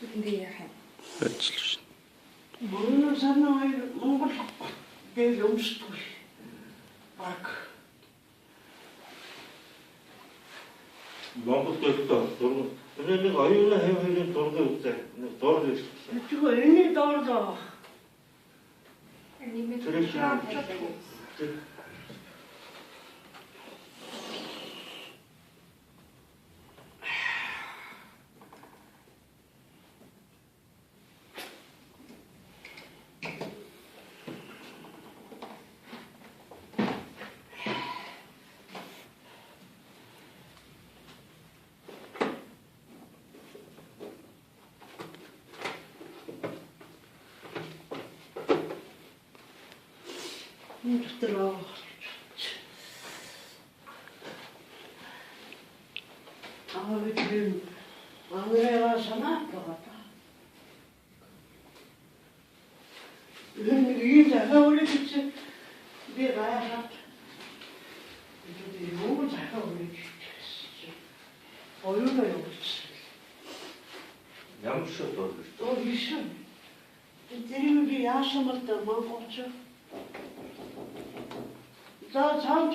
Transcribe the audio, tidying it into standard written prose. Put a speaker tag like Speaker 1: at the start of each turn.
Speaker 1: Энд яах юм?
Speaker 2: Ажиллаж шин.
Speaker 3: Мөнгө санаа хоёр Монгол дээл өмсдөг. Баг.
Speaker 4: Монгол дэлхийд зураг. Энэ нэг оюуны хэв хоёрын зургийг үзээ. Нэг зураг ирсэн.
Speaker 3: Тэгвэл энэ доорлоо.
Speaker 1: Нэмээд
Speaker 4: Тэр их юм.
Speaker 3: Энэ дотор аа. Аа би ангаа санаа байгаа. Энэ нэг ийм захиа өрөөд чи би гайхаад энэ юу захиа өрөөд чи оюуна явуулчихсан.
Speaker 4: Ямар шиг зураг ирсэн.
Speaker 3: Оо биш. Тэр би яасан бол монголч. За цааш